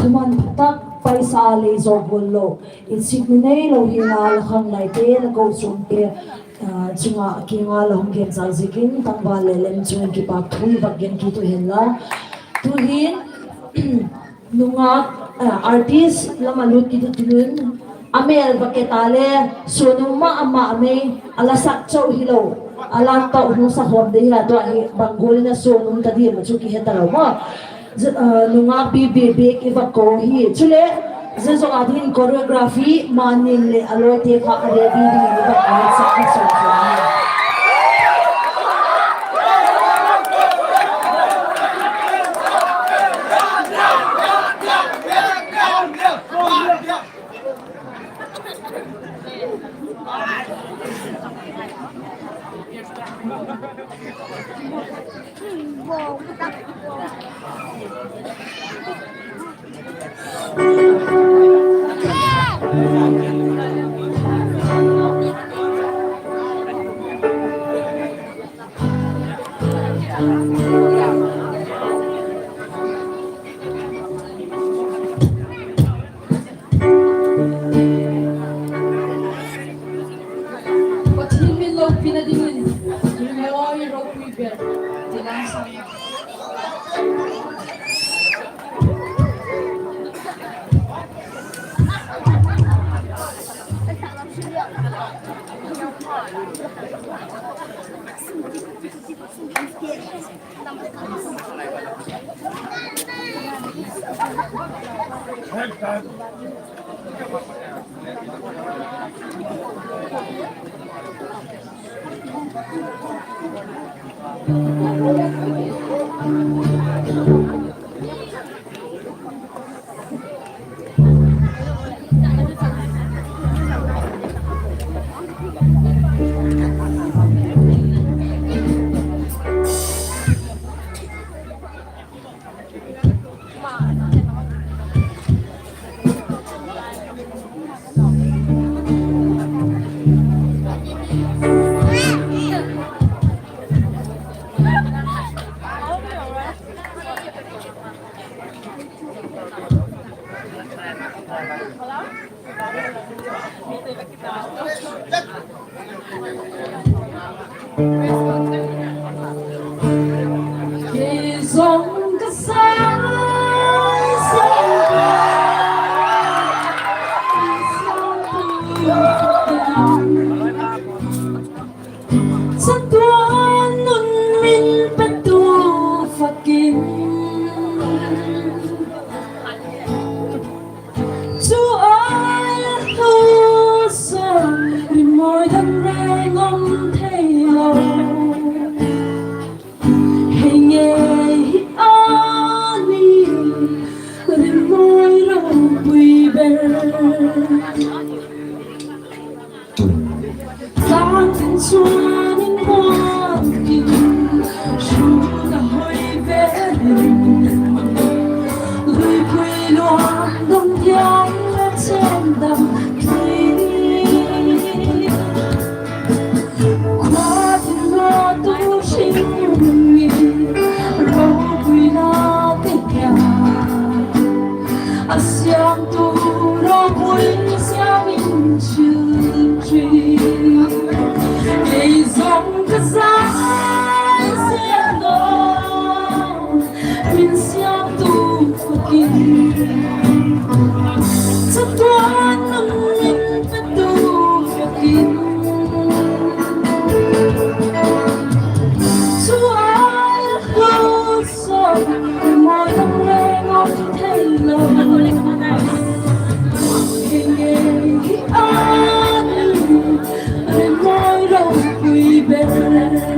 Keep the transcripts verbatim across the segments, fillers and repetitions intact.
Thuman tak paisa lei zaw gual lo, insik ni nei lo hi la, la khanglaite, la kochuamte, ah, chunga kinga la hung gen chak ziakin tangval leh lem chung in kipak thu i vak gen kit u hen la. Tu'hin, nungak, ah, artist lam a lut kit u tin un, a mêl va ke ta le, suan um ma ama mei, a la sak chau hilo, a la tawh hung sa khawm de hi a, tua hi bang gual in a suan um ta diam a chu kihe talo maw. Nungak Bibi bêk i va ko hi. Chuleh, zia zawk a ding choreography Manin leh a lawite kha a ready dingin i va ko hi, sak i sawm sawm hi. Pathian min lopina dingin, Rimoi ropui ber, ti lam sa. Chatuan nun min petu fakin, chu ai a thu sa, Rimoi dam reng om thei lo. Hei ngei hi a ni, Rimoi ropui ber. Tâng tin chuan in muan in, hru ka hoi ve in, luipui luang dong hian la chen dam thei. Khua tin lo tu hring in, ropuina te hian a siamtu ropui siam in chil ṭhin. Kei zawng ka zai zel lo, min siamtu fakin, chatuan nun min petu fakin, chu ai a thu sa, Rimoi dam reng om thei lo. Hei ngei hi a ni, Rimoi ropui ber.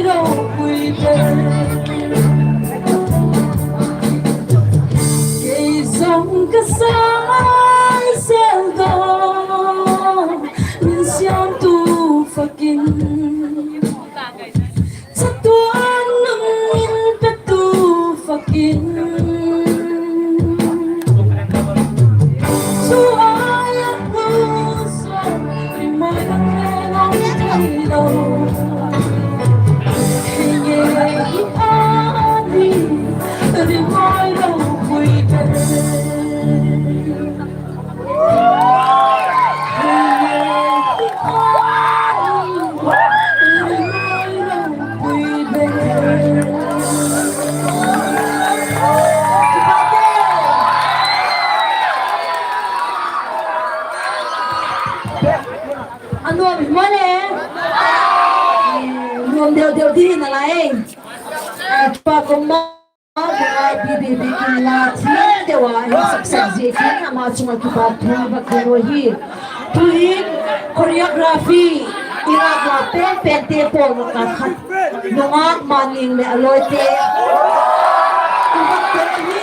Ropui pen, kei zong ka sai sel dong, min siamtu fakin, chatuan nung min petu fakin, chu ai a hu sa, rimai dang le ngai thei lo. A nuam hi maw le? Nuam deu deu di hi nalai. Kipak um ma, ngai bi bi bi kin la thiam deu a hi saksak ziakin ama chung ah kipakthu va gen u hi. Tu'hin choreography i lâkna pen pente pawl lak ah khat, Nungak Manning leh a lawite, i va tel hi.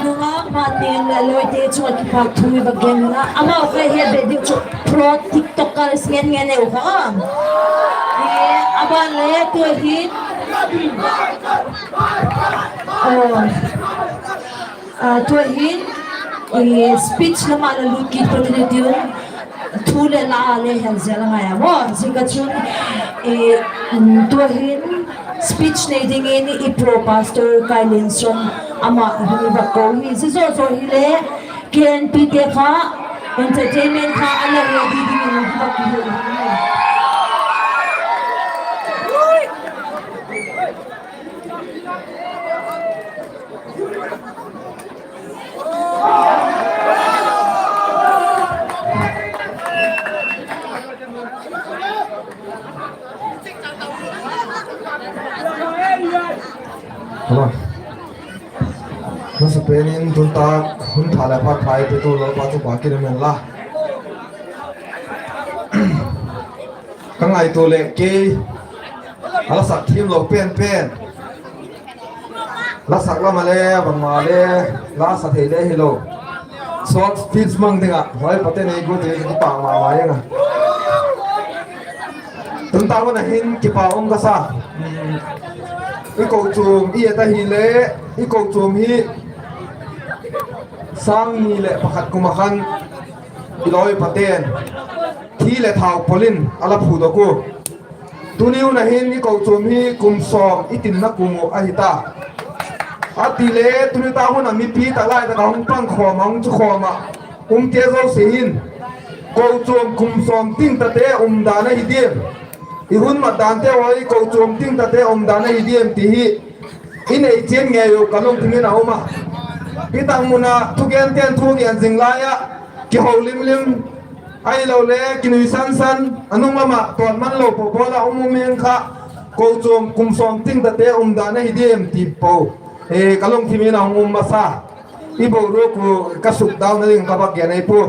Nungak Manning leh lawite chung ah kipakthu i va gen ua, amau kha het be diu chu pro TikTokers ngen ngen e u kha. A ban le tu hi. Tua hin speech lam ah la lut kit phat in i ti un, thu leh la le hel zel a ngai a maw. Ziak a chun, tua hin speech nei dingin i pro pastor Kailenson ama hung i va ko hi. Zia zaw zaw hile, K N P te kha entertainment kha a la ready dingin i va ko hi. Masapen in tun tak hun tha leh phat phai te tu Lalpa chu pa kin a men la. Ka ngaitua leh kei a la sak thiamlo pen pen, la sak lam ah le bangma le la sa thei le hilo, short speech mang ding ah hoi pate nei gu ti ka kipak ma ma ing a. Tun tak hun ah hin kipak um ka sa. I kochuam i et ahile, i kochuam hi sâng ni leh pakhat kum ah khan i lawi pate'n thi leh thau pol in a la phudok u. Tuni hun ah hin i kochuam hi kum sawm i tinna kum uh ahi ta. A ti le tuni tak hun ah mipi tak lai tak ah hung pang khawm ah, hung chu khawm ah umte zosia hin kochuam kum sawm ting tate umdan ahi diam, i hun mat dante haw hi kochuam ting tate umdan ahi diam ti hi i nei chian ngei uh ka lungthim in a um a. Hi tak mun ah thugente'n thu gen zing lai ah kiho lim lim, ahilole kinuisan san, a nung lam ah tawt man lo po bawl ah um um ing kha, kochuam kum sawm ting tate umdan ahi diam ti po ka lungthim in a hung um masa. I boruak uh ka sukdauna ding ka vak gen ahi pua.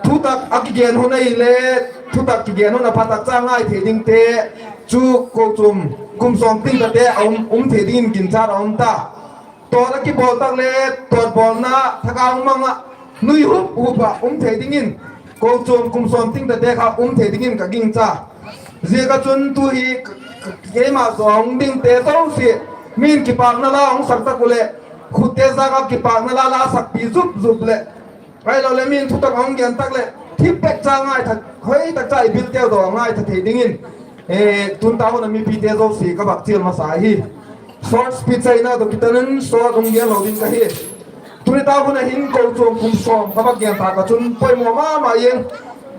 Thutak a kigen hun ahile, thutak kigen hun a pha tak cha ngai thei dingte chu kochuam kum sawm ting tate a um, um thei dingin ginchat a um ta. Tawt a kibawl tak le tawt bawlna thagau mang ah nui hup hup ah um thei dingin kochuam kum sawm ting tate kha um thei dingin ka gingcha. Ziak a chun tu hi keima zaw hung dingte zosia, mi'n kipâkna la hung sak tak uh leh, khutte zak ah kipâkna la la sakpi zup zup leh, ahilole mi'n thutak a hung gen tak leh thip pek cha ngai tha, hoi tak cha i bilteu daw ngai tha thei dingin tun tak hun ah mipite zosia ka vak chial masa ahi. Short speech ahi na tawh kiton in short hung gen lo ding ka hi. Tuni tak hun ah hin kochuam kum sawm ka vak gen tak ah chun poimaw ma ma ing.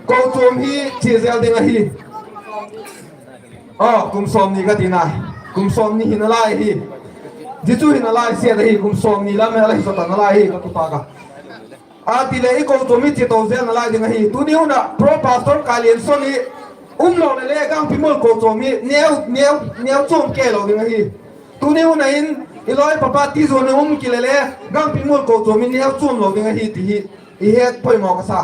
Kochuam hi chia zel ding ahi. Aw, kum sawmni ka tina, kum sawmni hi nalai hi. Zia chu hi nalai siat ahi, kum sawmni lam a la hi zaw ta nalai hi ka kipâk a. A ti leh i kochuam hi chia to zel nalai ding ahi. Tuni hun ah Pro Pastor Kailenson hi um lo leh le Gangpimual kochuam hi neu, neu, neu chuam kei lo ding ahi. Tuni hun ah hin i lawi papa tizuan in um ki leh le Gangpimual kochuam hi neu chuam lo ding ahi ti hi i het poimaw ka sa.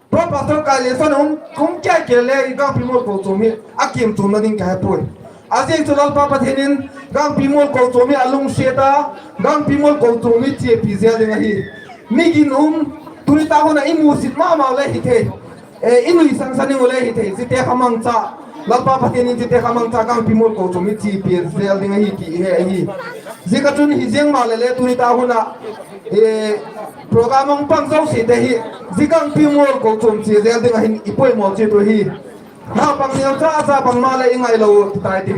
Pro Pastor Kailenson um, um kei ki leh le i Gangpimual kochuam hi a kiam chuamna ding ka he puai. A ziak chu Lalpa Pathian in Gangpimual kochuam hi a lungsiat a, Gangpimual kochuam hi chiapi zel ding ahi. Mi ginum, tuni tak hun ah i musit ma mau le hi thei, i nuisan san ding uh le hi thei, ziate kha mangcha, Lalpa Pathian in ziate kha mangcha Gangpimual kochuam hi chiapi zel ding ahi ti i he ahi. Ziak a chun hi ziang maleh le tuni tak hun ah program hung pang zosiate hi zia Gangpimual kochuam chia zel ding ah hin i poimaw chiat uh hi. Naupang neu cha cha bangma leh i ngailo ti tai ti.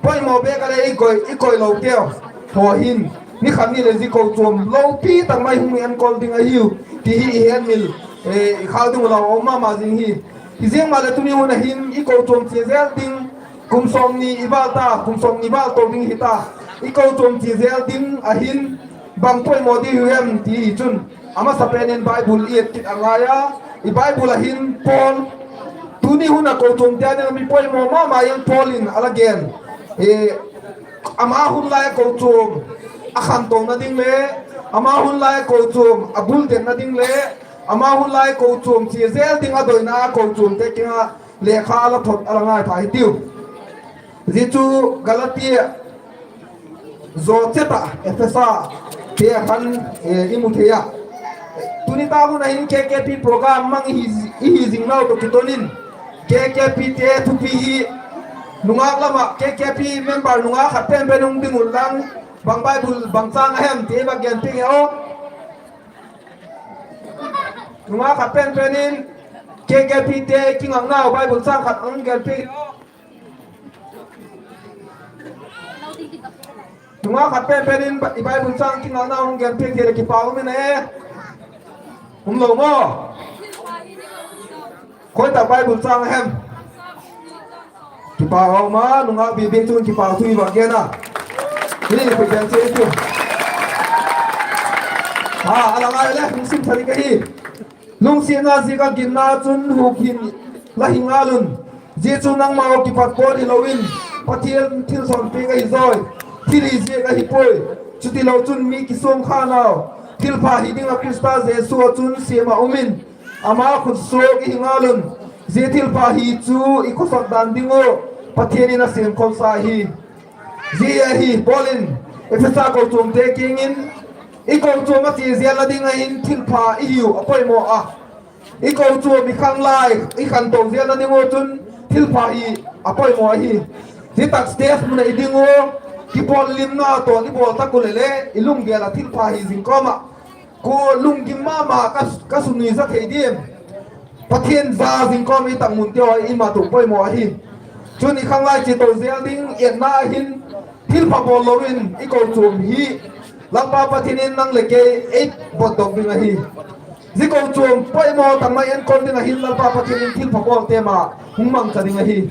Poimaw bêk a le i koi, i koiloteu haw hin ni khat ni leh zia kochuam lopi tak mai hung enkol ding ahiu ti hi i hetmil, i khâl ding uh lau a um ma ma zing hi. Hi ziang maleh tuni hun ah hin i kochuam chia zel ding, kum sawmni i val ta, kum sawmni val to ding hi ta, i kochuam chia zel ding ah hin bang poimaw ding hiu hem ti hi chun, a masapen in Bible i et kit a ngai a, i Bible ah hin Paul, tuni hun ah kochuamte â ding ah mi poimaw ma ma in Paul in a la gen, ama hun lai kochuam a khantona ding le, ama hun lai kochuam a bul denna ding le, ama hun lai kochuam chia zel ding a doina a kochuamte kiang ah lekha a la thot a la ngaitha hitiu. Zia chu Galatia zaw chet ah Ephesa te ah khan i mu thei a. Tuni tak hun ah hin K K P program mang i hi, i hi zing nau tawh kiton in K K P te thupi hi nungâk lam ah K K P member nungâk khat pen pen hung ding unlang, bang Bible bang châng a hem ti va gen piak e aw. Nungak khat pen pen in K K P te kingaknau Bible châng khat hung gen piak. Nungak khat pen pen in i Bible châng kingaknau hung gen piak thei leh kipak um in e. Um lo maw? Khoi tak Bible châng hem? Kipak um a, nungak bik bik chun kipak thu i va gen a. Hi, khuipen chia i tiu. A, a la ngai le, hung sim sa ding ka hi. Lungsiatna ziak ah ginna chun hukhin la hi ngal un. Zia chu nangmau kipat puan hilo in, Pathian thilsawmpiak ahi zawi. Thil hi ziak ahi puai. Chutilo chun mi kisuang kha nau, thilpha hi ding ah Khrista Jesu ah chun siam ah um in, ama khut suak i hi ngal un. Zia thilpha hi chu i khawsak dan ding ua Pathian in a siam khawlsa hi. Zia hi Paul in Ephesa kochuamte kiang in, i kochuam a chia zelna ding ah hin thilpha i hiu a poimaw a. I kochuam, i khanglai i khanto zelna ding ua chun thilpha hi a poimaw ahi. Zia tak stage mun ah i ding ua, kipawl limna tawh i bawl tak u leh le, i lunggel ah thilpha hi zing kawm ah, kua lunggim ma ma ka, ka suknui za thei diam? Pathian za zing kawm i tak munte haw i mat uh poimaw ahi. Chun i khanglai chia to zel ding etna hin thilpha bawl lo in i kochuam hi Lalpa Pathian in nang leh kei ei bawtdok ding ahi. Zia kochuam poimaw tak mai enkol ding ah hin Lalpa Pathian in thilpha bawlte ma hung mangcha ding ahi.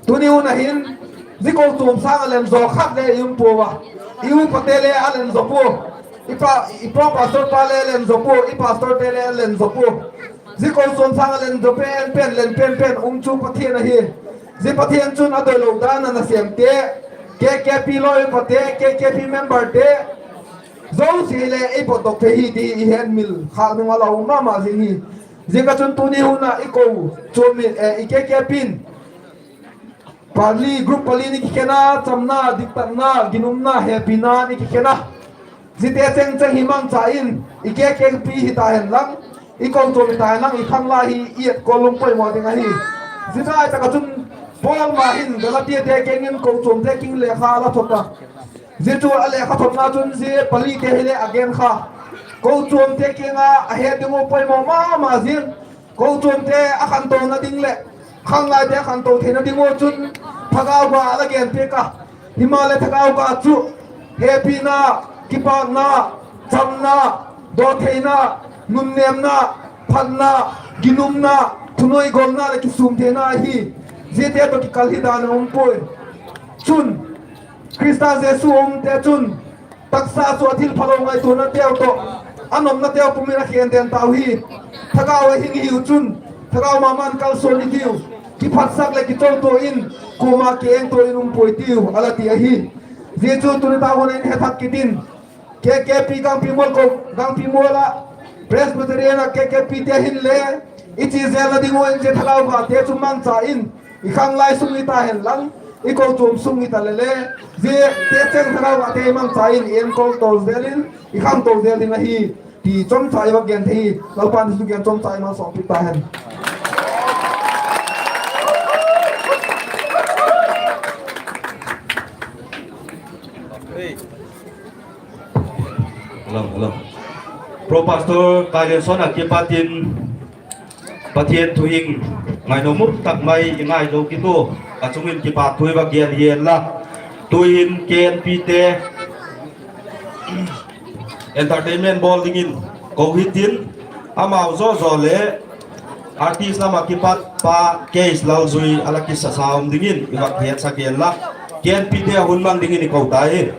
Tuni hun ah hin zia kochuam sâng ah len zaw khat le i um puau a. I upate le a len zaw pua. I pa, i pro pastor pa le len zaw pua, i pastorte le a len zaw pua. Zia kochuam sâng ah len zaw pen pen, len pen pen um chu Pathian ahi. Zia Pathian chun a doilo dan a nasêmte, K K P lawi upate, K K P memberte zosia le ei bawtdok thei hi ti i hetmil khâk nung a la um ma ma zing hi. Ziak ah chun tuni hun ah i kochuam in, i K K P in pali, group pali in i kikhen a, chamna, diktatna, ginumna, hepina in i kikhen a. Ziate cheng cheng hi mangcha in, i K K P hi ta hen lang, i kochuam hi ta hen lang, i khanglai hi i etkol lum poimaw ding ahi. Zia lai tak ah chun Paul ma hin Galatiate kiang in kochuamte kiang lekha a la thot a. Zia chu a lekha thotna chun zia palite hileh a gen kha, kochuamte kiang ah a het ding uh poimaw ma ma zing. Kochuamte a khantona ding leh khanglaite a khanto theina ding ua chun thagau ga a la gen piak a. Himaleh thagau ga chu hepina, kipâkna, chamna, dawtheina, nunnêmna, phatna, ginumna, thunuaigolna leh kisûm theina ahi. Ziate tawh kikal hi dan a um puai. Chun Khrista Jesu umte chun taksa chu a thilphalo ngaituanateu tawh, a nopnateu pum in a khen den tau hi. Thagau a hing hiu chun thagau ma ma'n kalsuan i tiu, kiphatsak leh kichotua in, kuama kiengtua in um puai tiu a la ti ahi. Zia chu tuni tak hun in he thak kit in, K K P Gangpimual ko, Gangpimual ah Presbyterian ah K K P te hinle i chia zelna ding ua in zia thagau gate chu mangcha in, i khanglai sung hi ta hen lang, i kochuam sung hi ta leh le, ziate cheng thagau gate mangcha in i enkol to zel in, i khangto zel ding ahi, ti chomcha i va gen thei hi. Lalpa'n i thugen chomcha ei malsawmpiak ta hen. Pro Pastor Kailenson a kipat in Pathian thu hing ngainuam um tak mai i ngailo kit ua, a chung in kipak thu i va gen hi'n la. Tu'hin K N P te entertainment bawl dingin ko hitin, amau zaw zaw leh artist lam ah kipat pa Keis Lalzui a la kisa sa um dingin i va hetsak hi'n la. K N P te a hun mang dingin i ko ta hi.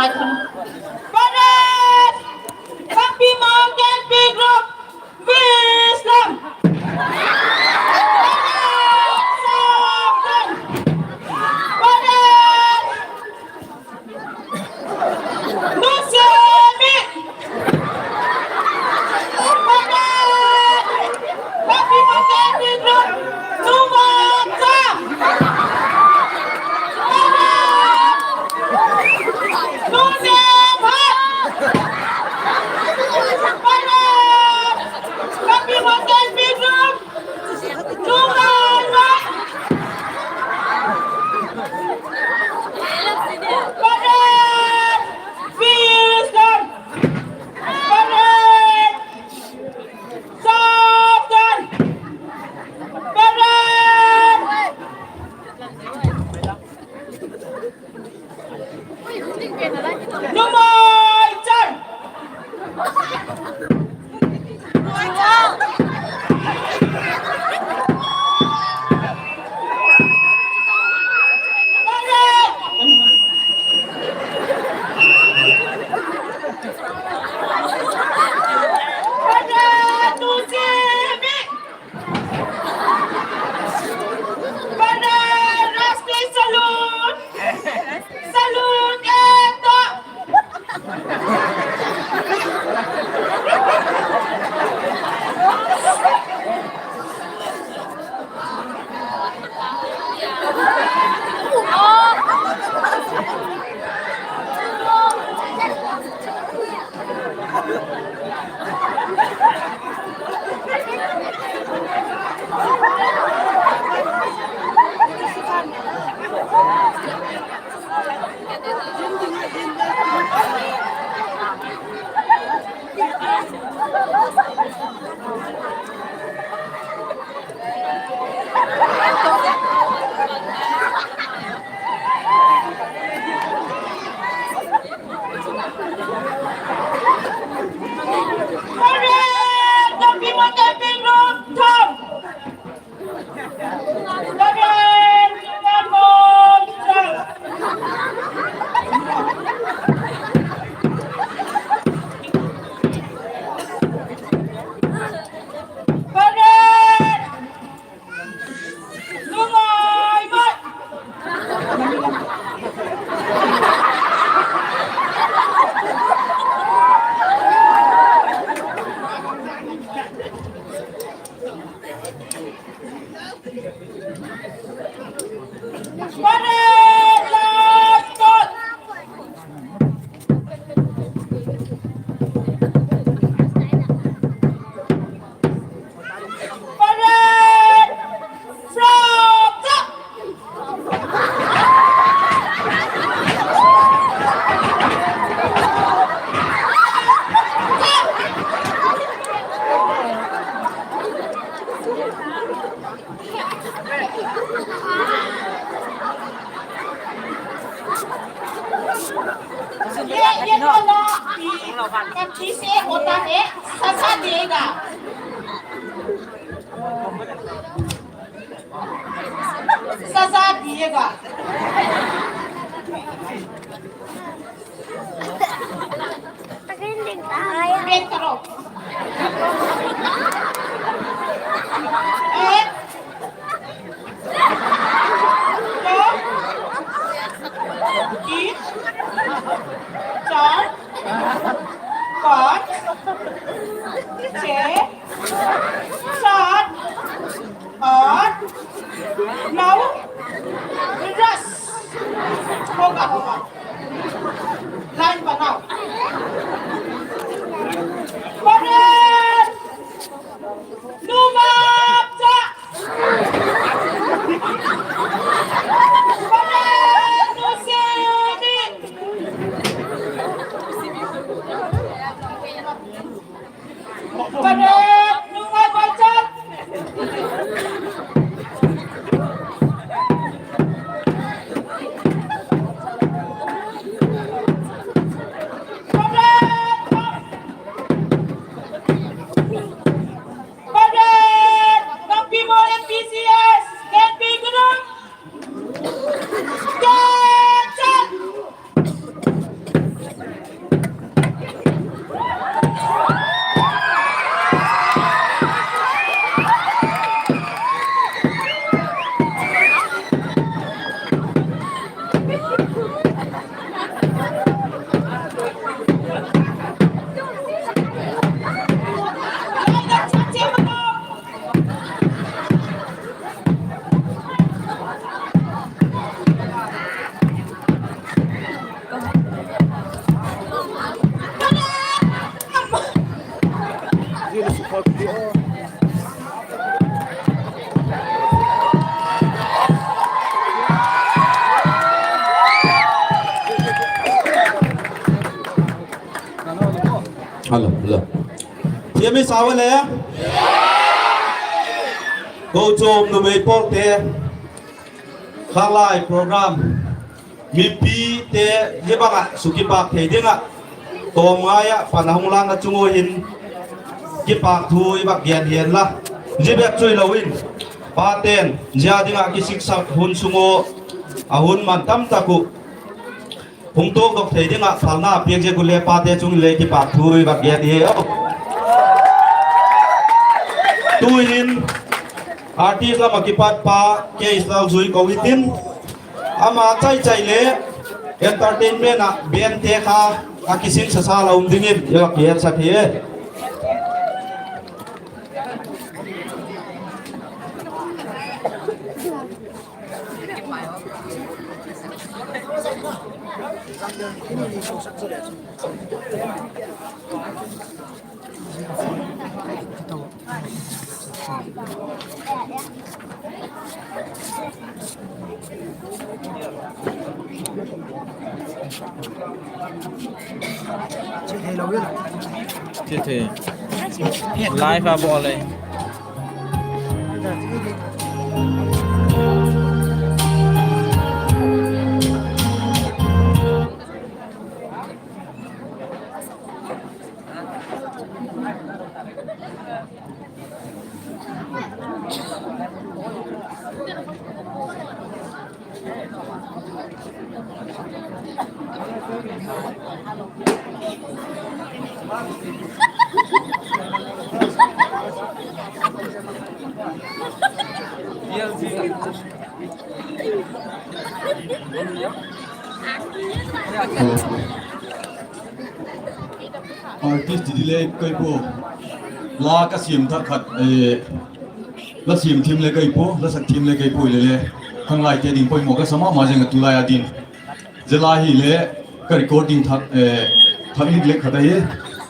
Parade! Kapi Mountain P Group, Vislam! Parade! Sawpdan! Parade! Nusemi! Parade! Kapi Mountain P Group, Nungakcha! Parade! Nunephat! Parade! Kapi Mountain P Group, Nungalvai! Parade! Vislam! Parade! Sawpdan! Parade! Numei chan! Parade! Rusty salute! Salute, eh, to! Saza diega. Pek taro. Ek, do, teen, char, panch, chhe, saat, aath, nau, das. Hoga, hoga. Line banao. Parade! Numei cha! Parade! Nusemi! Parade! Numei cha! Thiam i sau a le, kochuam numei pawlte, khanglai program, mipite hi bang ah sukipâk thei ding ah tawm ngai ah pan a hung lâkna chung ua hin kipâk thu i vak gen hianla, zia bek chu hilo in, pate'n zia ding ah kisiksak hun sung ua a hun man tamtak uh hung tuakdok thei ding ah phalna piak ziak un le pate chung in le kipâk thu i vak gen hi. Tu'hin artist lam ah kipat pa K. Lalzui ko hitin, ama chaichai le entertainment ah bandte kha a kisin sasa la um dingin i vak kihetsak hi. Live a bawl e. Artist ti di le kai pua, la ka siam thak khat, la siam thiam le kai pua, la sak thiam le kai pua le le, khanglaite ding poimaw ka sa ma ma zing a tulai a din. Zia la hile ka recording thak, thak lik lek khat ahi.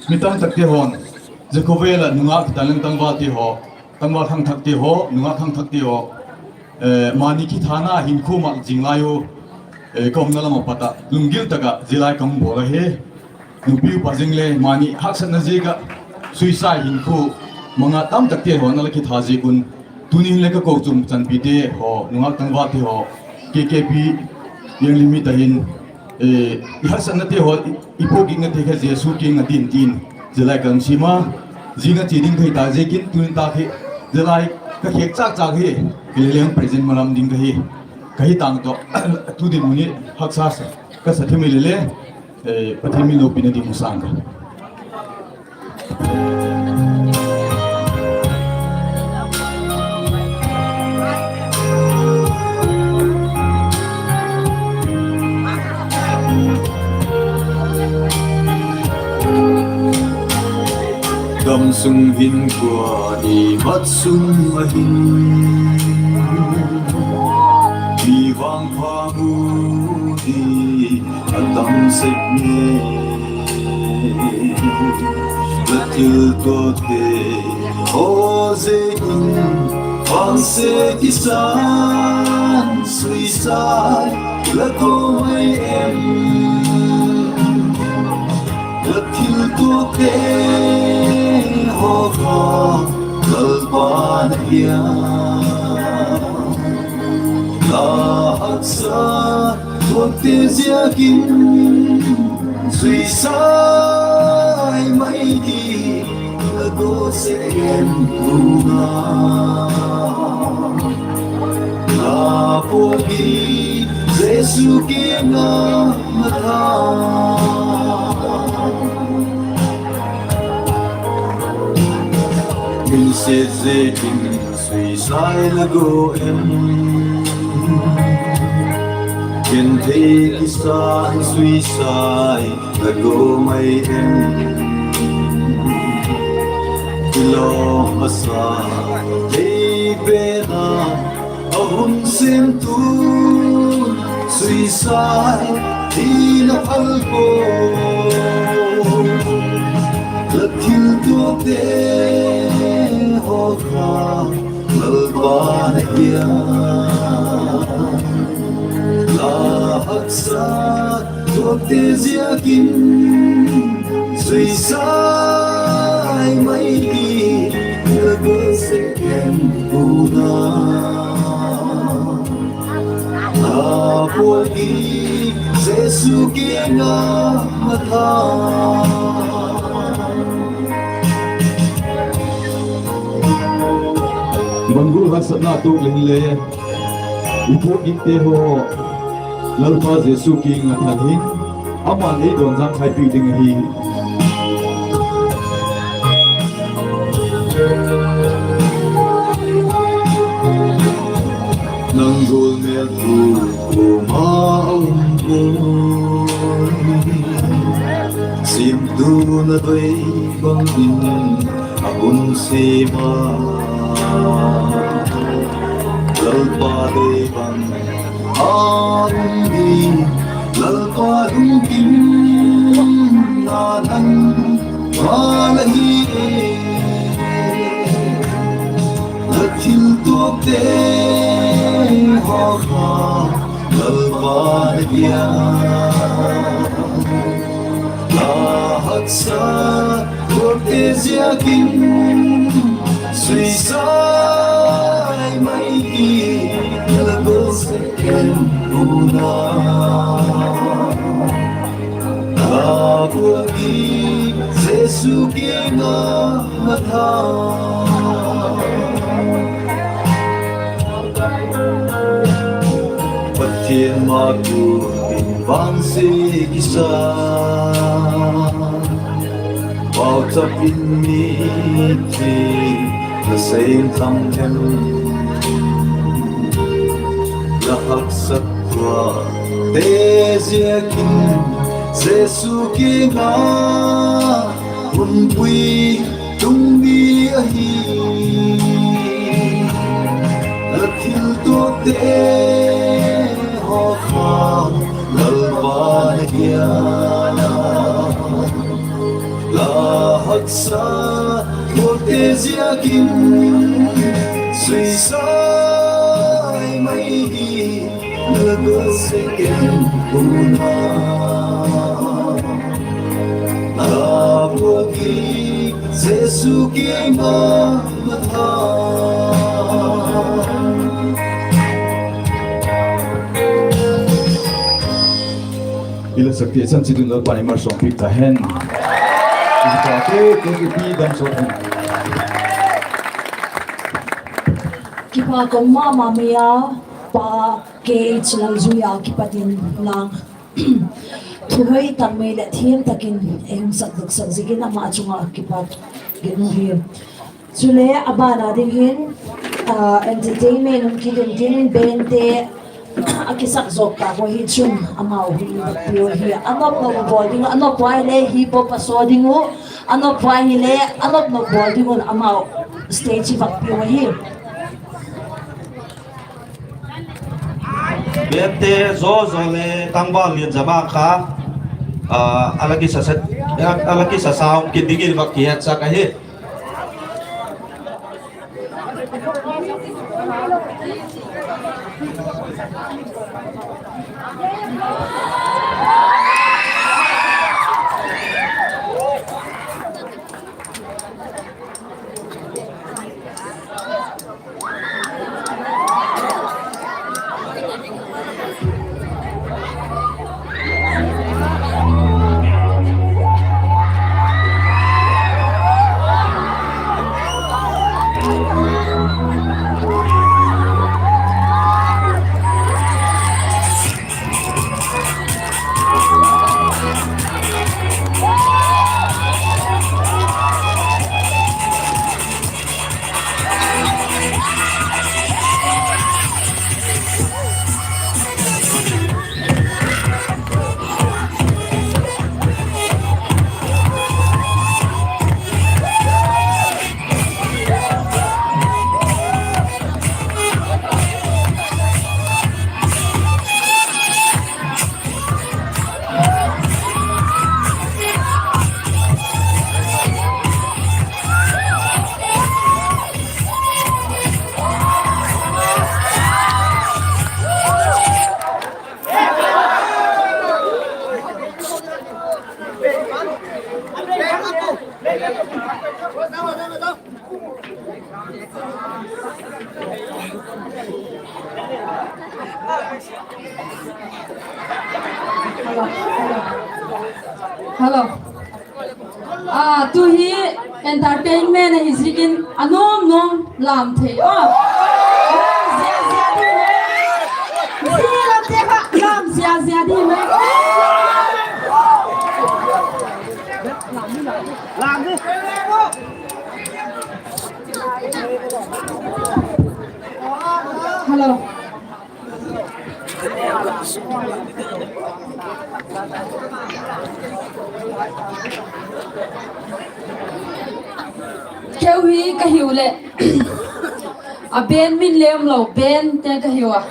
Mi tamtakte haw'n zia khawvel ah nungâk kitaleng tangvalte haw, tangval khangthakte haw, nungâk khangthakte haw, mani kithana hinkhua mak zing lai u, ka umna lam ah pat ah lunggil tak ah zia lai ka hung bawl ahi. Nupi upa zing le mani haksatna ziak ah suicide hinkhua mang a tamtakte haw na la kitha ziak un, tuni hin le ka kochuam chanpite haw, nungâk tangvalte haw, K K P Young Limit ah hin, i haksatnate haw, i puakgiknate kha Jesu kiang a din tin, zia lai ka hung sim a, zing a chia ding ka hi ta ziakin tuni tak hi zia lai ka khêk châk châk hi, kei le leng present malam ding ka hi, ka hi tang tawh, tu dinmun hi haksa ka sa thim i le le, Pathian min lopina ding hung sâng ka. Gam sung hin kua i mat sung ahin, mi vangpha mu di a tam sek ne. La thiltuakte haw ziakin vangse kisan suicide la ko mai em? La thiltuakte haw kha Lalpa'n a hia? La haksa tuakte ziakin suicide mai di la ko sek em? Kum a la puak di Jesu kiang a la tha. Min siat ziakin suicide la ko em? Genthei kisan suicide la ko mai em? I lawm a sa thei pen a, a hun semtu suicide hi la phal pua. La thiltuakte haw kha Lalpa'n a hia? La haksa tuakte ziakin Suisai mai hi, la gual sek em una. A puak hi, Jesu kiang ah matha. Banggual haksatna tuak leng le, i puak gikte haw Lalpa Jesu kiang ah than hin, ama'n ei dawnzâng thaipi ding ahi. Nang gual mêl tu kuama um pua, siamtu'n a doi bang in a hun siam a, Lalpa doi bang a um hi, Lalpa lungkimna nang ma la hi e. La thiltuakte haw kha Lalpa na pia. La haksa tuakte ziakin, suisai mai hi, la gual sek em una. A puak hi, Jesu kiang ah matha. Pathian ma tu in vangsia kisa, pauchap in mithi la sei tham em? La haksa tuakte ziakin, Jesu kiang ah hun pui tung di ahi. La thiltuakte haw kha Lalpa na pia. La haksa tuakte ziakin, suisai mai hi, la gual sek em una. A puak hi, Jesu kiang ah matha. I la sakte chan chiat un Lalpa'n ei malsawmpiak ta hen. I kipate, kei kipi dam sawt hen. Kipak um ma ma mai a, Pa K H Lalzui a kipat in la thuhoi tak mai leh thiam tak in ei hung sakdok sak ziakin ama chung ah kipak gen u hi. Chule a ban a ding hin, ah, entertainment hung kit in tin, band te a kisak zawk tak ua hi chun amau hun i vak piu ahi. A nop nop bawl ding uh, a nop ua hile hip hop a saw ding uh, a nop ua hile a nop nop bawl ding un amau stage i vak piu ahi. Band te zaw zaw le tangval lian zama kha, ah, a la kisa sa, a la kisa sa um kit dingin vak kihetsak ahi. Hello. A, tu hi entertainment ahi ziakin a nuam nuam lam thei a. Lam zia zia ding mai. Zia lam te kha lam zia zia ding mai. Hello. Keu hi ka hiu leh, a band min le umlo, band te ka hiu a.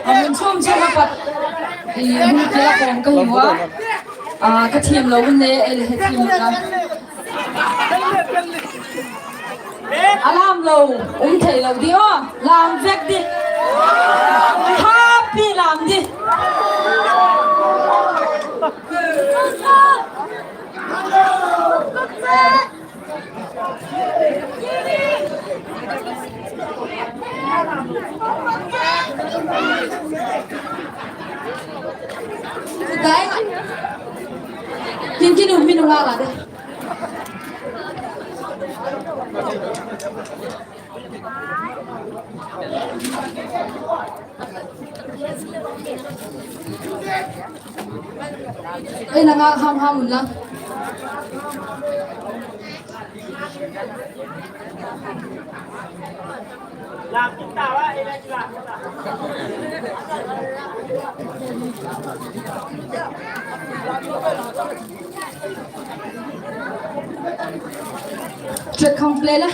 A mun chuam chuam a pat, i hun kila khawm ka hiu a. A, ka thiam lo un le ei le he thiam la. A lam lo um thei lo di aw, lam vek di. Happy lam di. Dai, kin kin um min um la la de. Ei, la ngak ham ham un la. Track khang play la.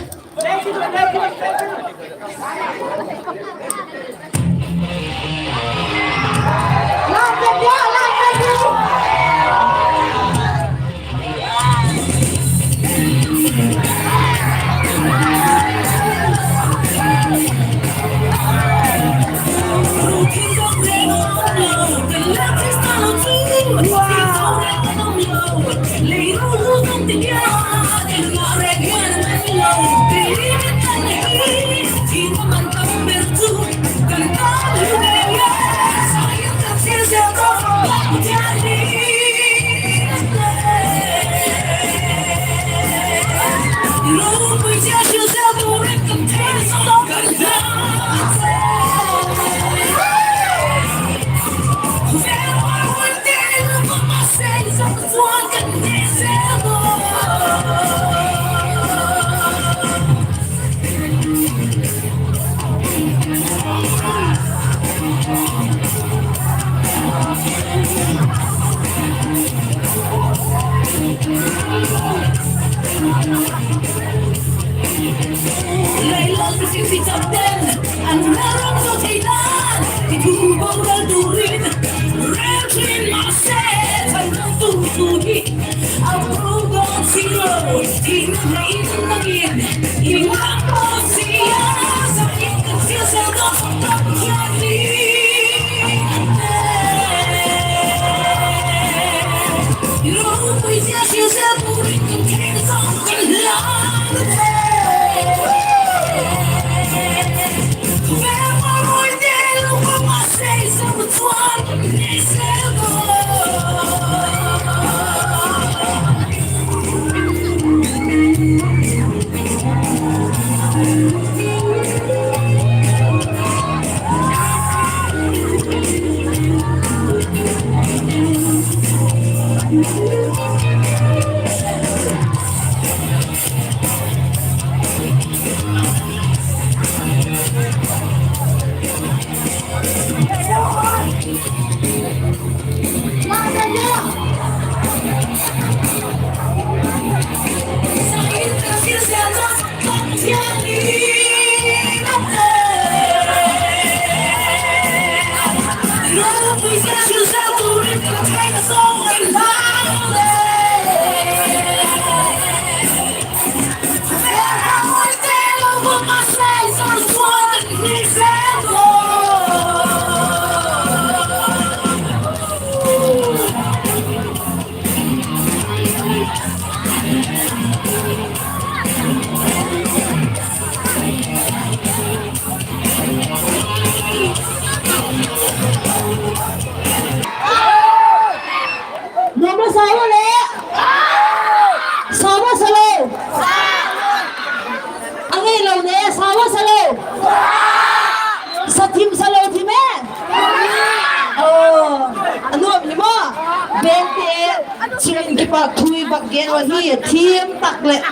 Thu i vak gen uh ahi, thiam tak leh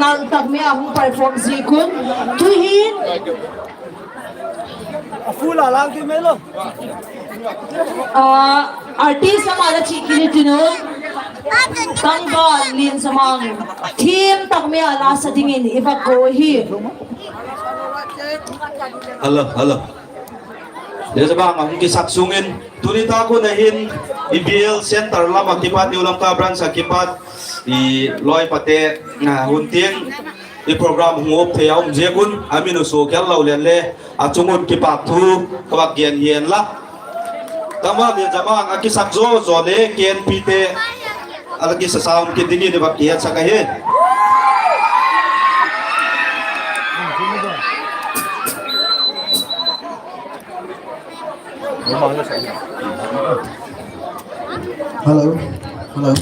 nal tak mai a hung perform ziak un. Tu'hin a full a lang ti mai lo. Ah, artist lam a la chia kit i tin un. Tangval Lianzamang thiam tak mai a la sa dingin i vak ko ahi. Hello, hello. Lianzamang a hung kisak sung in, tuni tak hun a hin i bial center lam ah kipat, New Lamka branch ah kipat, i lawipate, a, hun tiang i program hung up thei a um ziak un, a min uh suak khello leng le, a chung un kipak thu ka vak gen hian la. Tangval Lianzamang a kisak zaw zaw le K N P te a la kisa sa um kit dingin i vak kihetsak ahi. Hello, hello.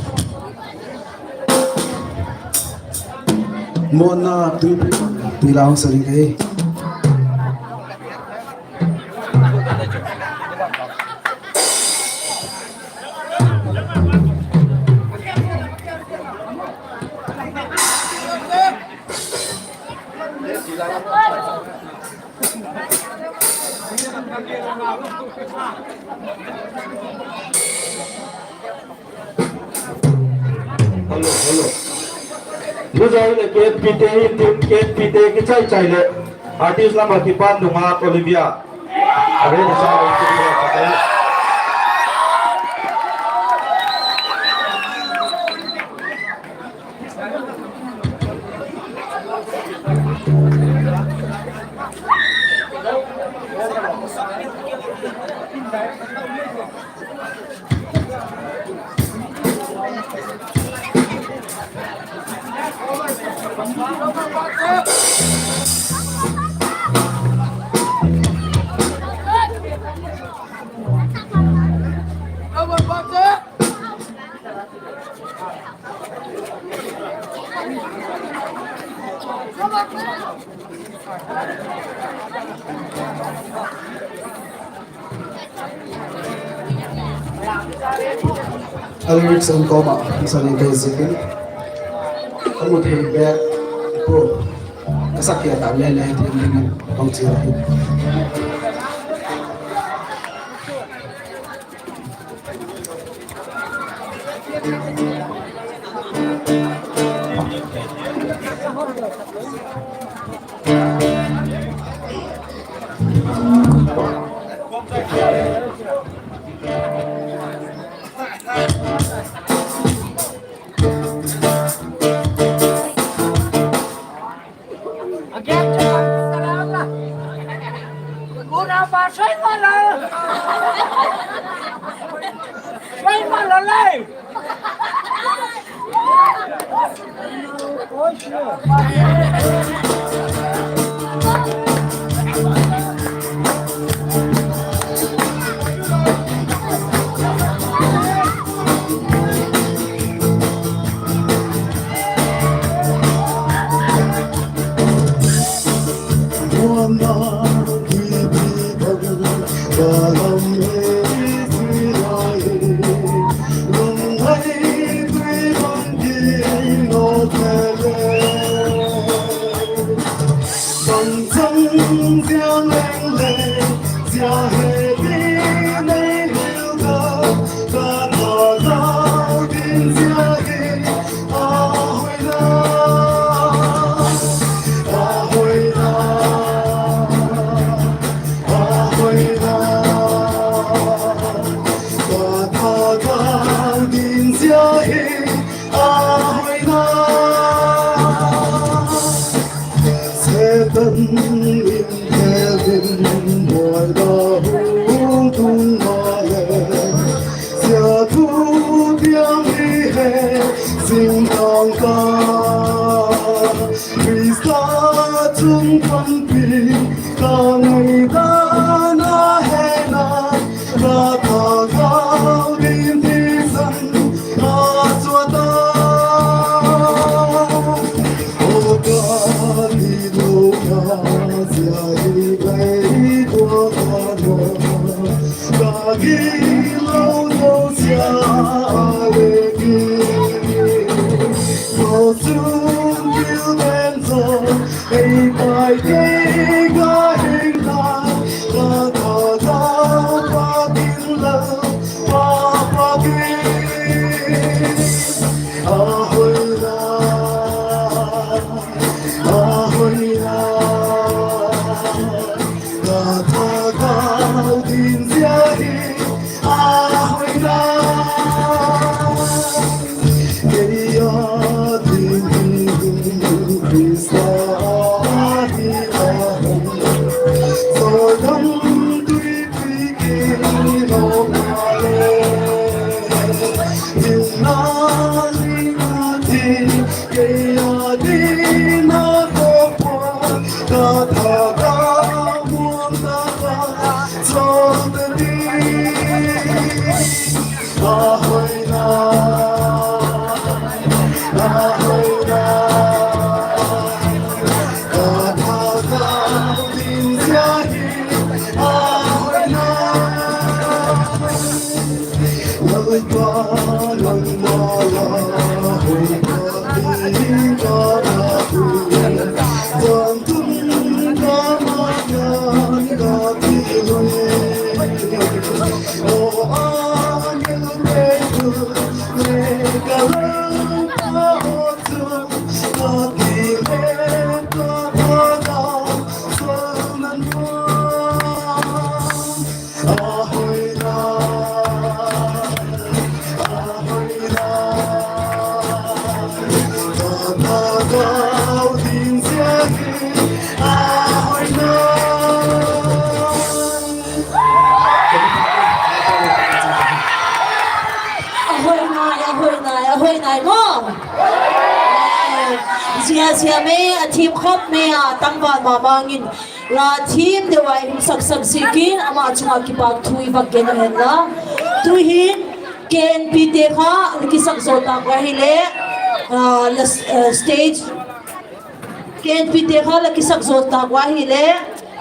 Muanna tui, tui lau sa ding ka hi. Hello, hello. Zia zaw leh K N P te hi, K N P te kichai chai leh artist lam ah kipat nungak Olivia. A re na sa lo. A lyrics um kawm ah hung sa ding ka hi ziakin, a mu thei bek pu, ka sak kei tak le le thiam dingin hung chia ahi. Setan in hel in buai da hung tung maleh, zia thu piang hi he zing tang ka. Khrista chung panpi ka ngaidan a hena, ka thagau din thisan a suat a. O ka gitlo ka zia hi kai tua ka lo, ka gitlo zosia a le ki. Pa, Pa, ki, a hoi la, a hoi la, ka thagau din zia hi a hoi la. Kei a din hi Khrista hi a hoi, so dam tui tui ki lo ma le. Inna ni na ti, kei a din a ko pa, ka thagau muang ta ka, so ta di. A hoi la, a hoi la, ka thagau din zia hi a hoi la. Lalpa nangma la hoi ka ti ka la hu, van tum ka ma ka ti hu. O angel te tu le ka la pa o tu ka ti le ka pa ka sa nan ma. A hoi la, a hoi la, ka thagau din zia hi a hoi la. A hoi nai, a hoi nai, a hoi nai maw. Zia zia me a thiam khop me a tangval ma ma ngin la thiam deu a i hung sak sak ziakin ama chung ah kipak thu i vak gen u hen la. Tu'hin K N P te kha la kisak zaw tâk ua hile, la stage K N P te kha la kisak zaw tâk ua hile,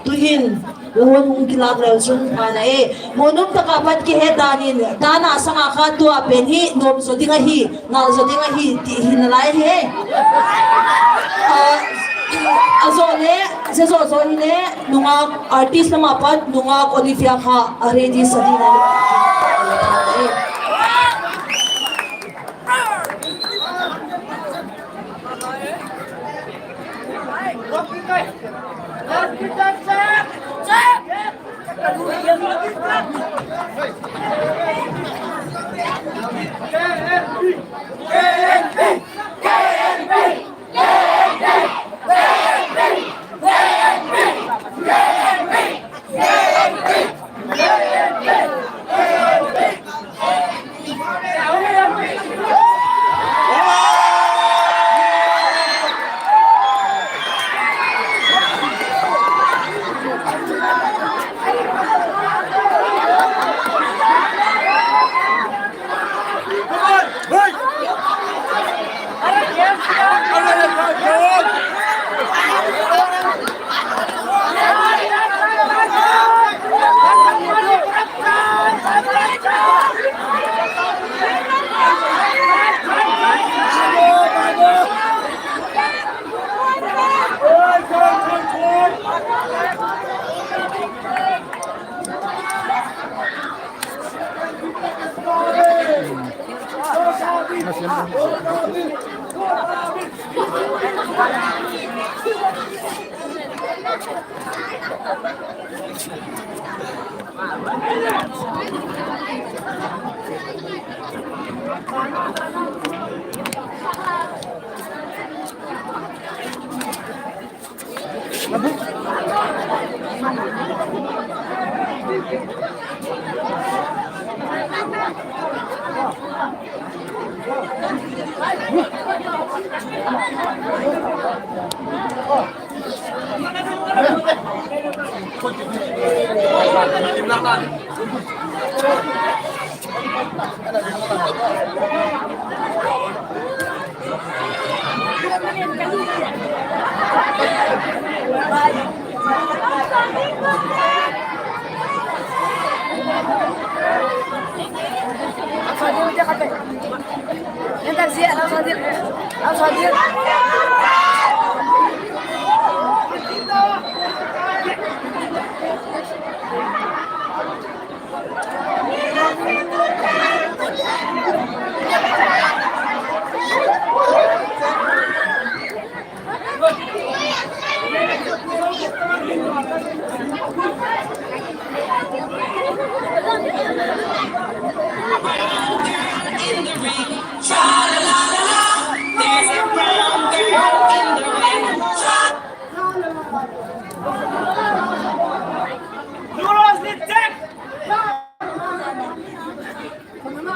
tu'hin la hun hung kilâk leu chun pha na e. Muanum tak ah pat kihet dan in, dan a sâng a kha tua pen hi nuam zaw ding ahi, nal zaw ding ahi ti hi nalai hi. A zaw le, zia zaw zaw hile, nungak artist lam a pat nungak Olivia kha a ready sa ding a.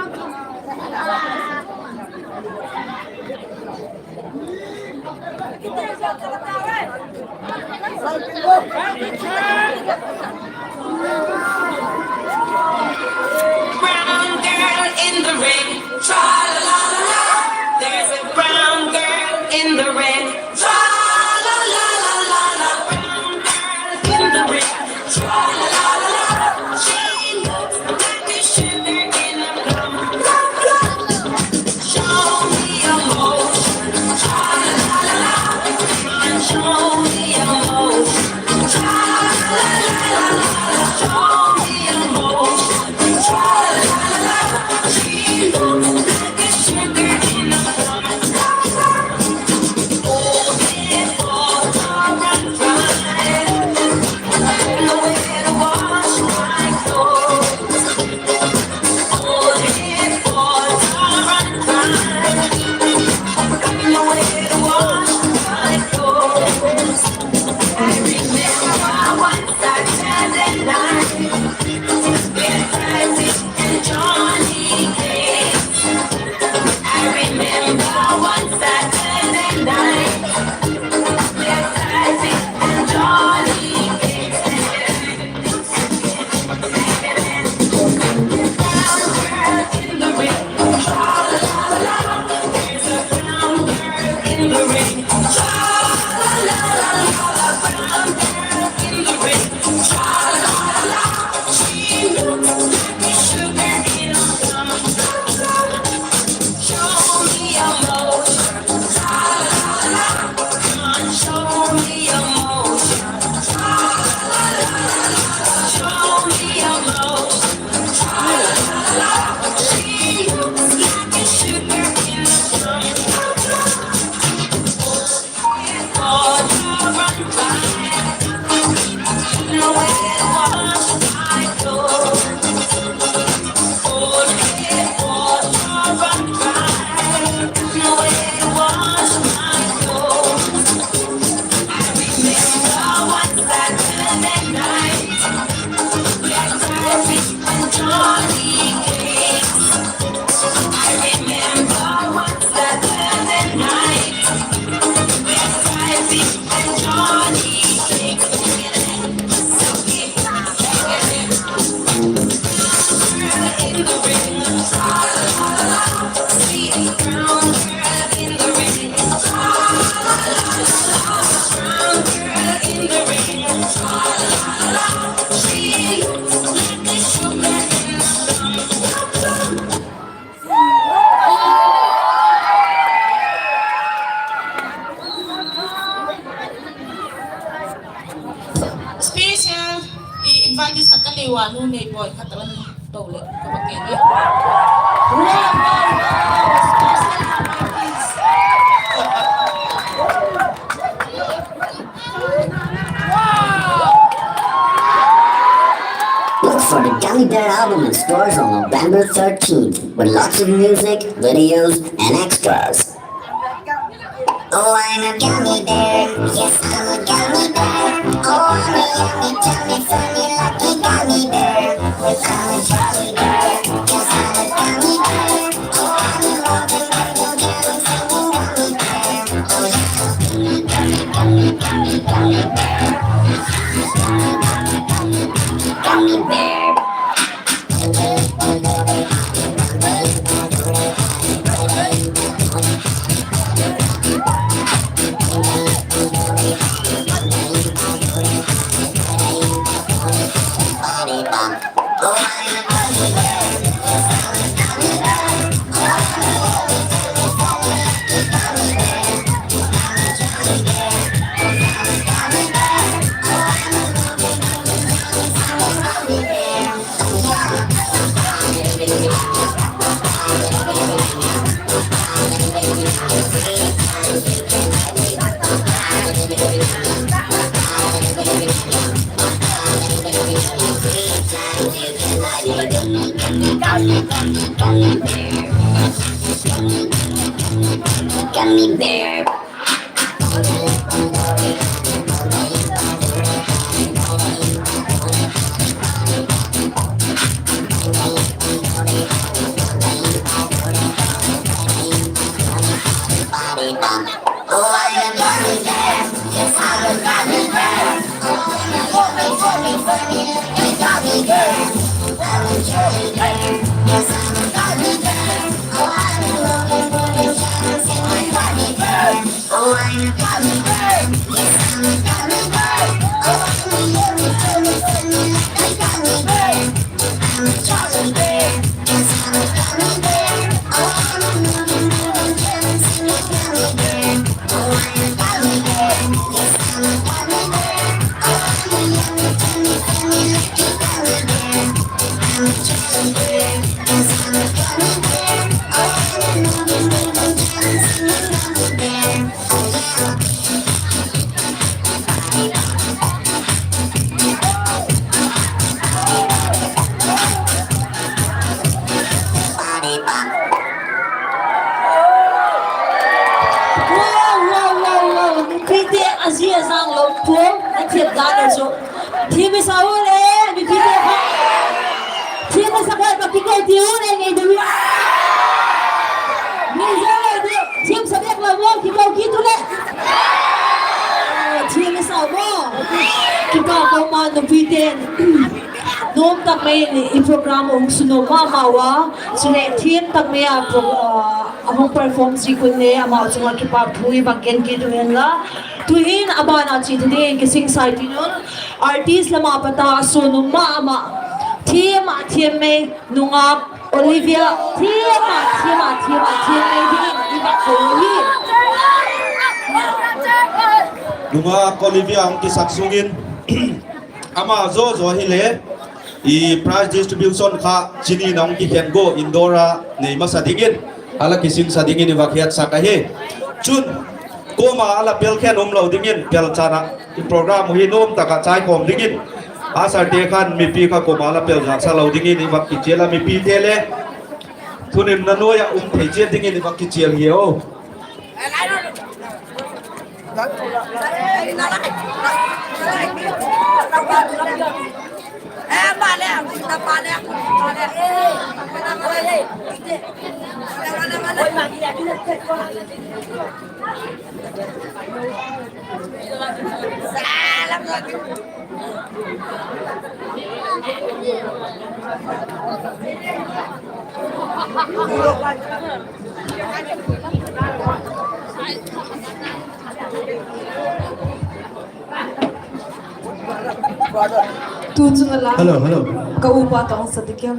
Brown girl in the ring, tra la la la la. There's a brown girl in the ring, tra la la la la la. Brown girl in the ring, tra la la la la. She looks like a sugar in a plum. Show me emotion, tra la la la la. Come on, show me emotion, tra la la la la. Show me emotion, tra la la la la. She looks like a sugar in a plum. Oh, yeah, oh, oh, run, run. Nowhere to wash my clothes. Special i invitees khat ka nei ua, nu nei boi khat a la to le ka bak ke ni. Look for the Gummy Bear album in stores on November thirteenth, with lots of music, videos, and extras. Oh, I'm a gummy bear. Yes, I'm a gummy bear. Oh, I'm a yummy, tummy, funny, lucky gummy bear. I'm a gummy bear. Yes, I'm a gummy bear. Oh, I'm a loving, loving, gummy, funny gummy bear. Oh, yeah. Gummy bear. Gummy bear. Wow, wow, wow, wow. Mipite a zi a zang lo puang a thiat dan a chu. Thiam i sa u le, mipite kha. Thiam i sa kha ka kiko ti u le ngei du. Ngei zo le du. Thiam sa bek lo mo kiko ki tu le. Thiam i sa mo. Kipak ko ma nupite. Nuam tak mai in i program hung sunua ma ma ua, chuleh thiam tak mai a pro-, ah, a hung perform zik un le amau chung ah kipakthu i vak gen kit u hen la. Tu'hin a ban a chia dingin kisingsa i tin un, artist lam a pat a suan um ma ma, thiam a thiam mai, nungak Olivia, thiam a thiam a thiam a thiam mai dingin i vak ko hi. Nungak Olivia hung kisak sung in, ama zaw zaw hile, i prize distribution kha chini na hung kikhen gua indoor a nei masa dingin, a la kisingsa dingin i vak hiatsak ahi. Chun, kuama a la pel khen um lo dingin, pel chan ah i program uh hi nuam tak ah chaikhawm dingin, a sarte khan mipi kha kuama a la pel zat sa lo dingin i vak kichial a, mipite le thununna nuai ah um thei chiat dingin i vak kichial hi o. Tu chung a la. Hello, hello. Ka upa tawng sa dikeu.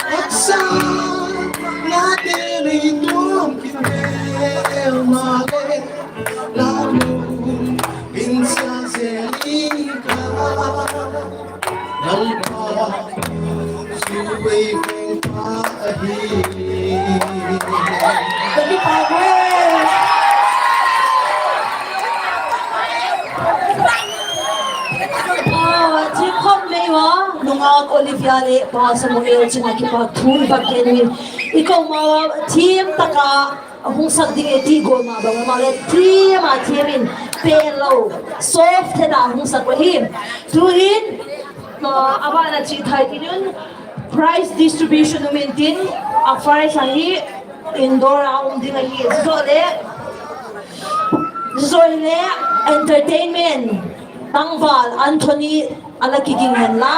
Haksa nate nei tuam kit e, maleh la lum in sa zel i ka, Lalpa chu ei veng pa ahi. Ka kipak e. Aw, thim khawm mai ua, nungak Olivia leh pa Samuel chung ah kipak thu i va gen in, i ko ma ua thim tak a hung sak ding e ti gual ma bang maleh thim a thim in, pe lo, soft thet a hung sak ahi. Tu'hin, a ban a chia thei tin un, prize distribution um intin, a first ahi, indoor a um ding ahi. Zia zaw le, zia zaw le entertainment tangval Anthony a la kiging hen la.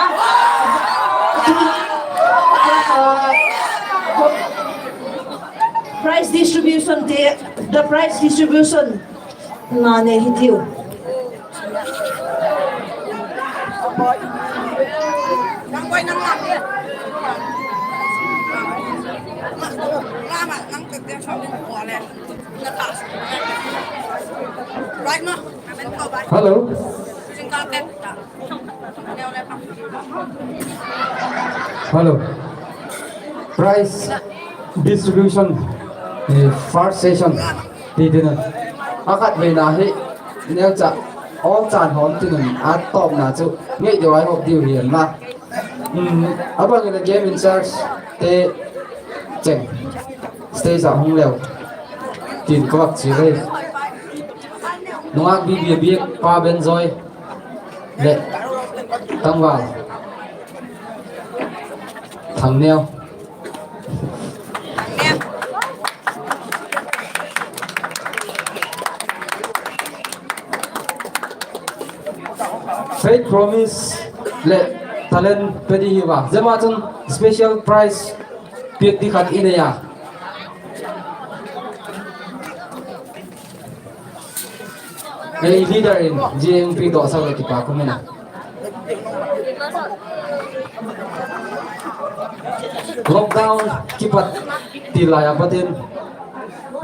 Prize distribution te, the prize distribution na nei hitiu. Hello. Hello. Prize distribution, eh, first session ti ding a. A khat veina hi neucha awlchan hawm tin un a tawpna chu ngei deu a i hawp diu hi en la. Um, a bang in a game in charge te cheng stage ah hung leu tin ka vak chial e. Nungak B B A biak pa Benjoy leh tangval Thangneu. Faith Promise leh talent pe di hi va. Zia ma chun special prize piak di khat i nei a. Ei leader in zia hung piakdawsak leh kipak um in a. Lockdown kipat til lai a patin,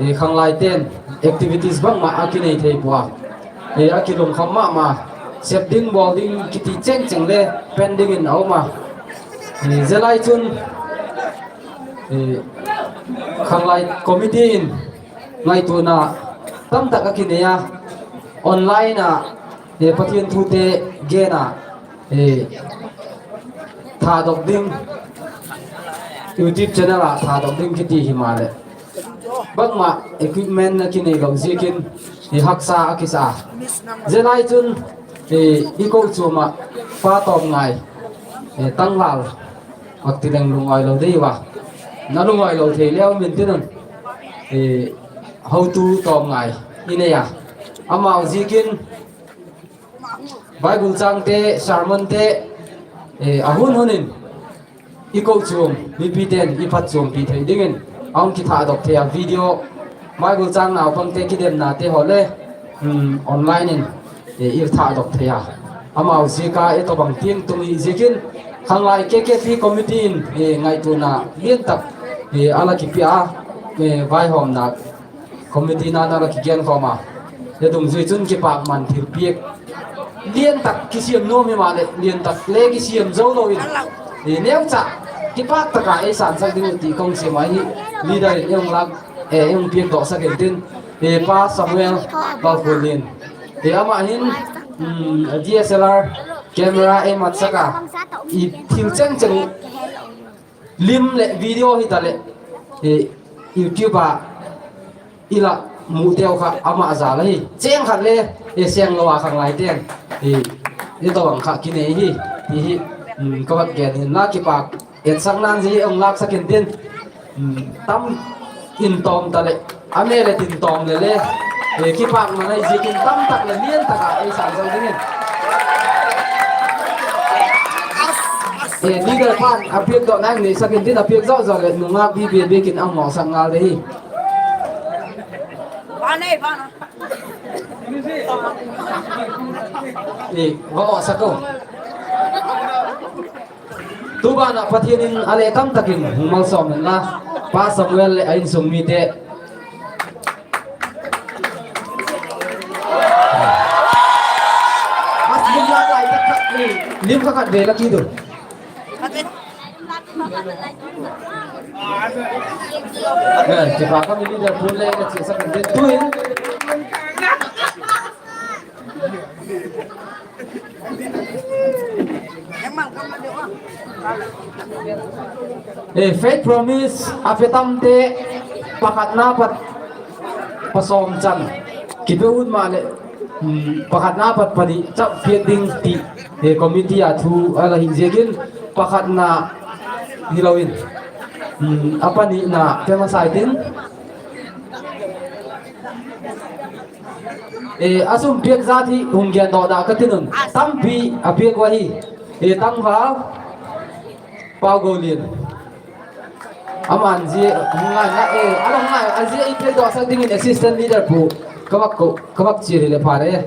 ei khanglaite'n activities bangma a kinei thei pua. Ei a kilungkham ma ma, sep ding bawl ding kiti chengcheng le pen dingin a um a. Ei zia lai chun, ei khanglai committee in ngaituana tamtak a kinei a, online a, eh, Pathian thute gen a, eh, thadok ding, YouTube channel a thadok ding kiti himaleh, bangma equipment a kinei lo ziakin, eh, haksa a kisa. Zia lai chun, eh, i kochuam ah pa Tawmngai, eh, Tanglal, a ti leng lungawi lo dei ua. Na lungawi lo thei leu min tin un, eh, hotu Tawmngai i nei a. Amau ziakin Bible chângte, sermonte, eh, a hun hun in i kochuam mipite'n i phatchuampi thei dingin a hung kithadok thei a, video, Bible châng naupangte kidemnate haw le, um, online in, eh, i thadok thei a. Amau ziak a i tawhbang tiang tung i ziakin, khanglai K K P committee in, eh, ngaituana lian tak, eh, a la kipia a, eh, vaihawmna committee na na la kigen khawm a. Zia dungzui chun kipakman thilpiak lian tak kisiam nuam himaleh, lian tak le kisiam zo lo in, neucha kipak tak a ei sânsak ding uh ti ka hung sim ahi. Leader in ei hung lâk, eh, ei hung piakdawsak intin, eh, Pa Samuel Valkhuallian, eh, ama hin, um, D S L R camera ei matsak a, i thil chengcheng uh, lim leh video hitaleh, eh, YouTube a i la muteu kha ama jal ahi. Chêng khat le, eh, sênglo a khanglaite'n, eh, i tawhbang kha kinei hi, ti hi, um, ka vak gen inla, kipak etsakna'n zia hung lâksak intin, um, tam in tawm taleh, a me le tin tawm le le, eh, kipakman ahi ziakin tamtak leh lian tak a ei sânsak dingin, eh, leader pa'n a piakdawkna hung neisak intin, a piak zawk zawk leh nungak B B A biakin a hung awsak ngal de hi. Eh, va awsak o. Tu ban ah Pathian in a leh tam tak in hung malsawm hen la, Pa Samuel leh a insung mite. Lim kha khat ve la ki du. Kipak a mi leader pu le ka chia sa kan te tu in. Faith Promise a pe tamte, pakhatna pat pasawm chan kipe ut maleh, pakhatna pat pani chap piak ding ti committee a thu a la hi ziakin, pakhatna hilo in, a panina pe masa i tin. A sum piak zat hi hung gen dawk da ka tin un, tampi a piak uh ahi. Tangval Pau Golin, aman zia hung ngai a, a la ngai a, zia i piak dawksak dingin assistant leader pu ka vak chia hileh pha e.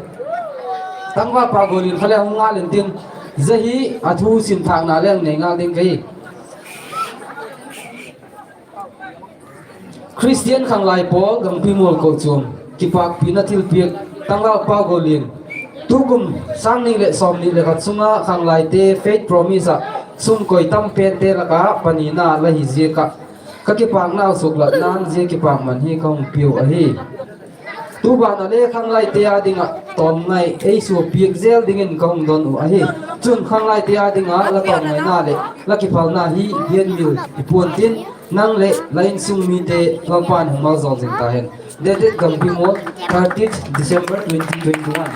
Tangval Pau Golin kha le hung ngal intin, zia hi a thu sim thâkna leng nei ngal ding ka hi. Khristian khanglai pawl Gangpimual kochuam kipâkpina thilpiak, Tangval Pau Golin, tukum sâng ni leh sawmni leh khat sung ah khanglaite Faith Promise ah sum koi tam pente lak ah panina la hi ziak ah, ka kipâknau suklatna'n zia kipâkman hi ka hung piu ahi. Tu ban ah le khanglaite â ding ah tawmngai ei suapiak zel dingin ka hung don uh ahi. Chun khanglaite â ding ah la tawmngaina leh la kiphalna hi biakmil hi pua'n tin, nang leh la insung mite Lalpa'n hung maljawl zing ta hen. Dated Gangpimual, thirtieth December twenty twenty-one.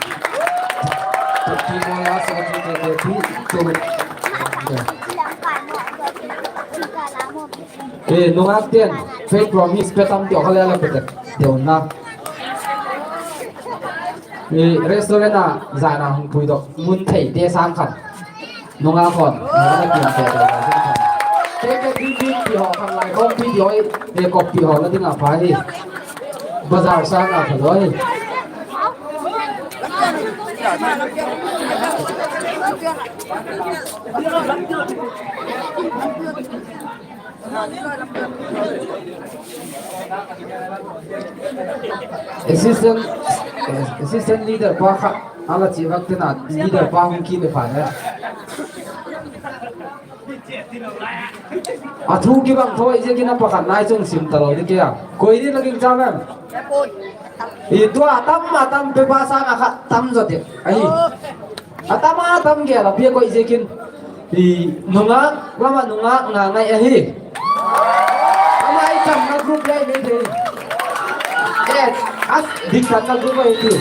Nungâkte'n Faith Promise pe tam ti kha le la pe deu na. Restaurant ah zan a hung puidok mun theite sâng khan, nungâk hon a la piangte deu na. Kei ka ding ding ti haw, khanglai khawmpi ti haw, koppi haw la ding a pha hi. Bazar sâng a pha lo hi. Assistant, assistant leader pa kha a la chia vak tin a, leader pa hung kile pha le. A thu kibang tho i ziakin a pakhat nai chung sim talo di kei a. Koi di la gingcha em? I tua a tam a tam pepa sâng a khat tam zaw ti ahi. A tam a tam gel a pia koi ziakin, nungâk lam ah nungâk nga ngai ahi. Ama i chamna group le nei thei. E, a diktatna group ahi ti.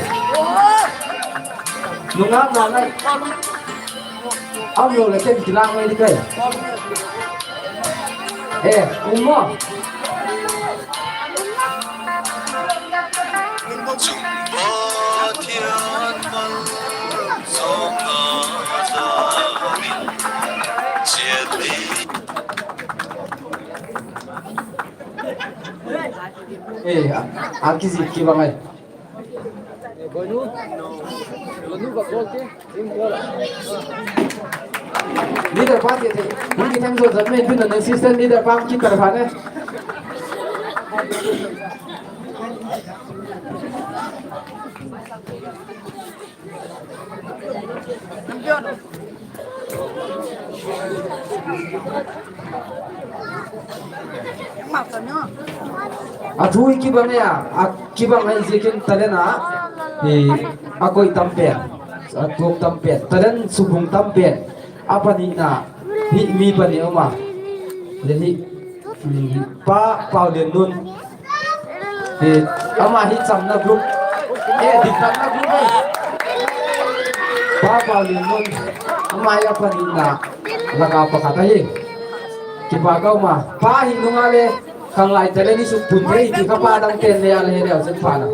Nungâk nga ngai. Amlo le ken kilâk ngai di kai. E, um maw. E, a kizik kibang ai. Leader pa ti ti, hung kithang zo zat me, tun na assistant leader pa kitar pha ne. A thu hi kibang e a, a kibang ahi ziakin talent a, a koi tam pen, a tuak tam pen, talent subung tam pen, a panina hi mi pani um a, le hi, Pa Pauliannun, ama hi chamna group, e diktatna group ahi. Pa Pauliannun, ama hi a panina lak a pakhat ahi. Kipak ka um a, pa hi nung a le khanglaite le ni suk pun thei ti kha pa dangte'n le a le he leu zet pha na.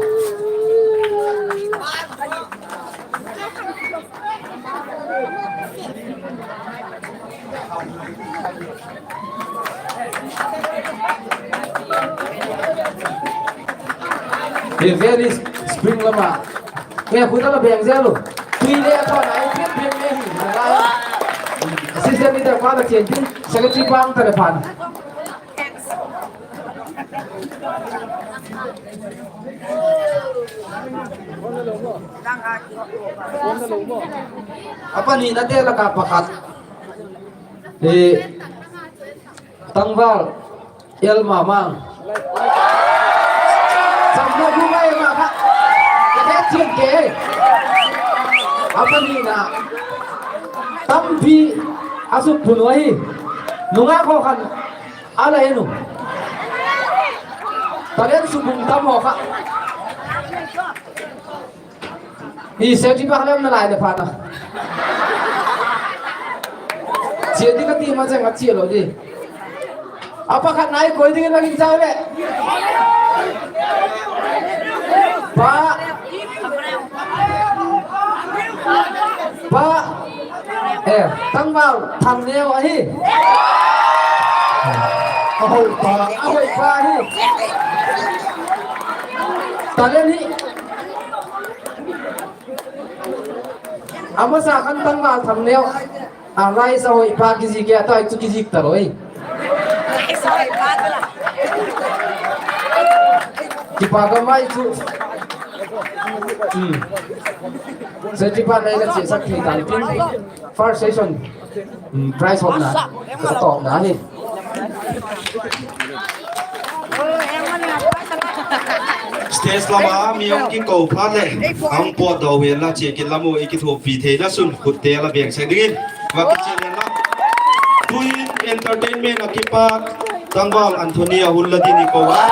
Valley Spring lam a, e, khu ta la beng zel u. Tui le a thawn a i piak piak le hi. Leader pa la chian tin, secretary pa hung ta le phan. A paninate lak ah pakhat, Tangval L. Mamang. Chamna bu mai ma kha. Ka te chian ke. A panina, tampi a suk punu ahi. Nungak haw khan a la en u. Talent suk pun tam haw kha. I safety pa kha lam na lai le phat a, chia di ka ti ma chang a chia lo di. A pakhat nai koi dingin la ginchau leh, Pa, Pa, eh, Tangval Thangneu ahi. A hoipa, a hoipa hi. Talent hi. A masa khan Tangval Thangneu, a lai sa hoipa kizik e, a tai chu kizik ta loi. Kipak a mai chu. Safety pa nei la chiasak thei tan tin, first session prize hawmna ka tawpna hi. Stage lam a mi hung kiko phat leh, a hung pawtdaw hen la, chia kilam u, i kithuapi theina sun khutte la beng sek dingin va kichial hen la. Tuin entertainment a kipat Tangval Anthony a hun la ding i ko a.